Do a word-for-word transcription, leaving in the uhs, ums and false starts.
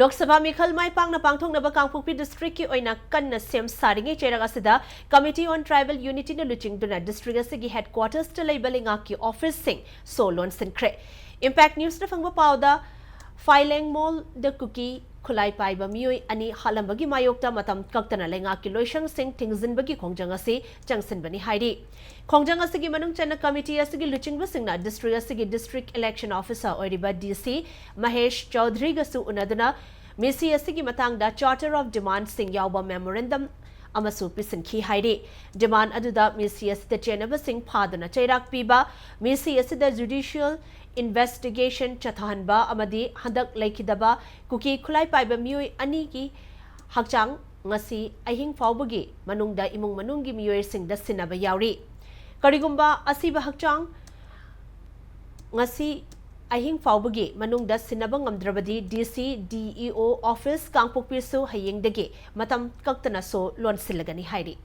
ꯂꯣꯛ ꯁꯚꯥ ꯃꯤꯈꯜ ꯃꯥꯏ ꯄꯥꯛꯅ ꯄꯥꯡꯊꯣꯛꯅꯕ ꯀꯥꯡꯄꯣꯛꯄꯤ ꯗꯤꯁꯇ꯭ꯔꯤꯛꯀꯤ ꯑꯣꯏꯅ ꯀꯟꯅ ꯁꯦꯝ ꯁꯥꯔꯤꯉꯩ ꯆꯩꯔꯥꯛ ꯑꯁꯤꯗ Committee on Tribal Unityꯅ ꯂꯨꯆꯤꯡꯗꯨꯅ ꯗꯤꯁꯇ꯭ꯔꯤꯛ ꯑꯁꯤꯒꯤ ꯍꯦꯗꯀ꯭ꯋꯥꯇꯔꯁꯇ ꯂꯩꯕ ꯂꯩꯉꯥꯛꯀꯤ ꯑꯣꯐꯤꯁꯁꯤꯡ ꯁꯣ ꯂꯣꯟꯁꯤꯟꯈ꯭ꯔꯦ꯫ Impact Newsꯅ ꯐꯪꯕ ꯄꯥꯎꯗ, ꯐꯥꯏꯂꯦꯡꯃꯣꯜꯗ ꯀꯨꯀꯤ ꯈꯨꯠꯂꯥꯏ ꯄꯥꯏꯕ ꯃꯤꯑꯣꯏ ꯑꯅꯤ ꯍꯥꯠꯂꯝꯕꯒꯤ ꯃꯥꯌꯣꯛꯇ ꯃꯇꯝ ꯀꯛꯇꯅ ꯂꯩꯉꯥꯛꯀꯤ ꯂꯣꯏꯁꯪꯁꯤꯡ ꯊꯤꯡꯖꯤꯟꯕꯒꯤ ꯈꯣꯡꯖꯪ ꯑꯁꯤ ꯆꯪꯁꯤꯟꯕꯅꯤ ꯍꯥꯏꯔꯤ꯫ ꯈꯣꯡꯖꯪ ꯑꯁꯤꯒꯤ ꯃꯅꯨꯡ ꯆꯟꯅ ꯀꯃꯤꯇꯤ ꯑꯁꯤꯒꯤ ꯂꯨꯆꯤꯡꯕꯁꯤꯡꯅ ꯗꯤꯁꯇ꯭ꯔꯤꯛ ꯑꯁꯤꯒꯤ ꯗꯤꯁꯇ꯭ꯔꯤꯛ ꯏꯂꯦꯛꯁꯟ ꯑꯣꯐꯤꯁꯔ ꯑꯣꯏꯔꯤꯕ ꯗꯤ ꯁꯤ ꯃꯍꯦꯁ ꯆꯧꯙꯔꯤꯒꯁꯨ ꯎꯅꯗꯨꯅ ꯃꯤꯁꯤ ꯑꯁꯤꯒꯤ ꯃꯇꯥꯡꯗ Charter of Demandꯁꯤꯡ ꯌꯥꯎꯕ ꯃꯦꯃꯣꯔꯦꯟꯗꯝ ꯑꯃꯁꯨ ꯄꯤꯁꯤꯟꯈꯤ ꯍꯥꯏꯔꯤ꯫ ꯗꯤꯃꯥꯟ ꯑꯗꯨꯗ ꯃꯤꯁꯤ ꯑꯁꯤꯗ ꯆꯦꯟꯅꯕꯁꯤꯡ ꯐꯥꯗꯨꯅ ꯆꯩꯔꯥꯛ ꯄꯤꯕ, ꯃꯤꯁꯤ ꯑꯁꯤꯗ ꯖꯨꯗꯤꯁꯤꯌꯦꯜ ꯏꯟꯚꯦꯁꯇꯤꯒꯦꯁꯟ ꯆꯠꯊꯍꯟꯕ ꯑꯃꯗꯤ ꯍꯟꯗꯛ ꯂꯩꯈꯤꯗꯕ ꯀꯨꯀꯤ ꯈꯨꯠꯂꯥꯏ ꯄꯥꯏꯕ ꯃꯤꯑꯣꯏ ꯑꯅꯤꯒꯤ ꯍꯛꯆꯥꯡ ꯉꯁꯤ ꯑꯍꯤꯡ ꯐꯥꯎꯕꯒꯤ ꯃꯅꯨꯡꯗ ꯏꯃꯨꯡ ꯃꯅꯨꯡꯒꯤ ꯃꯤꯑꯣꯏꯁꯤꯡꯗ ꯁꯤꯟꯅꯕ ꯌꯥꯎꯔꯤ꯫ ꯀꯔꯤꯒꯨꯝꯕ ꯑꯁꯤꯕ ꯍꯛꯆꯥꯡ ꯉꯁꯤ ꯑꯍꯤꯡ ꯐꯥꯎꯕꯒꯤ ꯃꯅꯨꯡꯗ ꯁꯤꯟꯅꯕ ꯉꯝꯗ꯭ꯔꯕꯗꯤ ꯗꯤ ꯁꯤ, ꯗꯤ ꯏ ꯑꯣ ꯑꯣꯐꯤꯁ ꯀꯥꯡꯄꯣꯛꯄꯤꯁꯨ ꯍꯌꯦꯡꯗꯒꯤ ꯃꯇꯝ ꯀꯛꯇꯅ ꯁꯣ ꯂꯣꯟꯁꯤꯜꯂꯒꯅꯤ ꯍꯥꯏꯔꯤ꯫